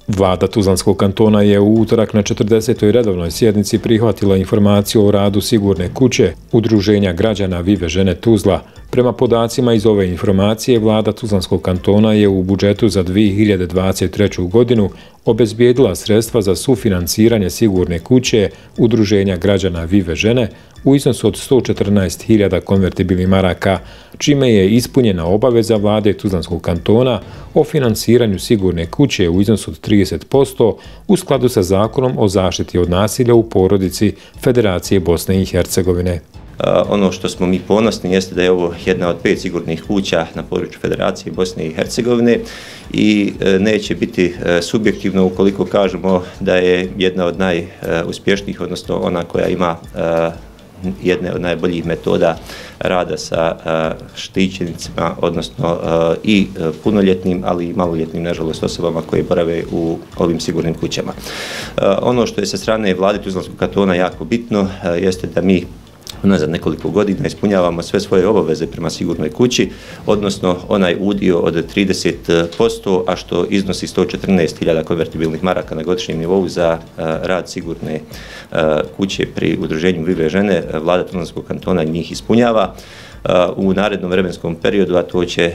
Vlada Tuzlanskog kantona je u utorak na 40. redovnoj sjednici prihvatila informaciju o radu Sigurne kuće Udruženja građana Vive žene Tuzla. Prema podacima iz ove informacije, Vlada Tuzlanskog kantona je u budžetu za 2023. godinu obezbijedila sredstva za sufinansiranje Sigurne kuće Udruženja građana Vive žene u iznosu od 114.000 konvertibilnih maraka, čime je ispunjena obaveza Vlade Tuzlanskog kantona o finansiranju Sigurne kuće u iznosu od 30% u skladu sa Zakonom o zaštiti od nasilja u porodici Federacije Bosne i Hercegovine. Ono što smo mi ponosni jeste da je ovo jedna od 5 sigurnih kuća na području Federacije Bosne i Hercegovine i neće biti subjektivno ukoliko kažemo da je jedna od najuspješnijih, odnosno ona koja ima jedne od najboljih metoda rada sa štićenicima, odnosno i punoljetnim, ali i maloljetnim, nažalost, osobama koje borave u ovim sigurnim kućama. Ono što je sa strane Vlade Tuzlanskog kantona jako bitno jeste da mi unazad nekoliko godina ispunjavamo sve svoje obaveze prema Sigurnoj kući, odnosno onaj udio od 30%, a što iznosi 114.000 konvertibilnih maraka na godišnjem nivou za rad Sigurne kuće pri Udruženju Vive žene. Vlada Tuzlanskog kantona njih ispunjava. U narednom vremenskom periodu, a to će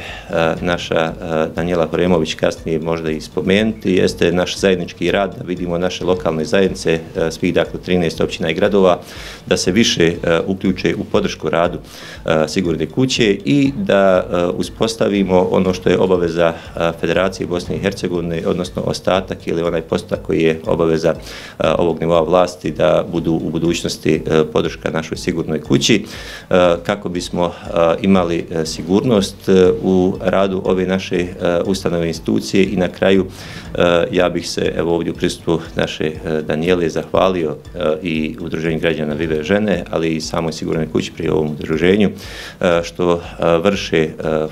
naša Danijela Horemović kasnije možda i spomenuti, jeste naš zajednički rad, da vidimo naše lokalne zajednice, svih dakle 13 općina i gradova, da se više uključe u podršku radu Sigurne kuće i da uspostavimo ono što je obaveza Federacije Bosne i Hercegovine, odnosno ostatak ili onaj postotak koji je obaveza ovog nivoa vlasti, da budu u budućnosti podrška našoj Sigurnoj kući, kako bismo imali sigurnost u radu ove naše ustanove institucije. I na kraju ja bih se evo ovdje u prisustvu naše Danijele zahvalio i Udruženju građana Vive žene, ali i samoj Sigurnoj kući pri ovom udruženju što vrše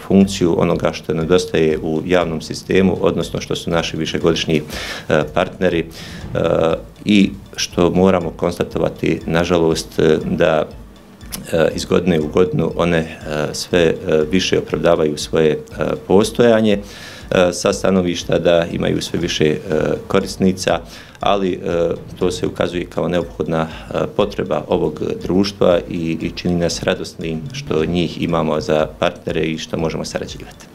funkciju onoga što nedostaje u javnom sistemu, odnosno što su naši višegodišnji partneri i što moramo konstatovati, nažalost, da iz godine u godinu one sve više opravdavaju svoje postojanje sa stanovišta da imaju sve više korisnica, ali to se ukazuje kao neophodna potreba ovog društva i čini nas radosnim što njih imamo za partnere i što možemo sarađivati.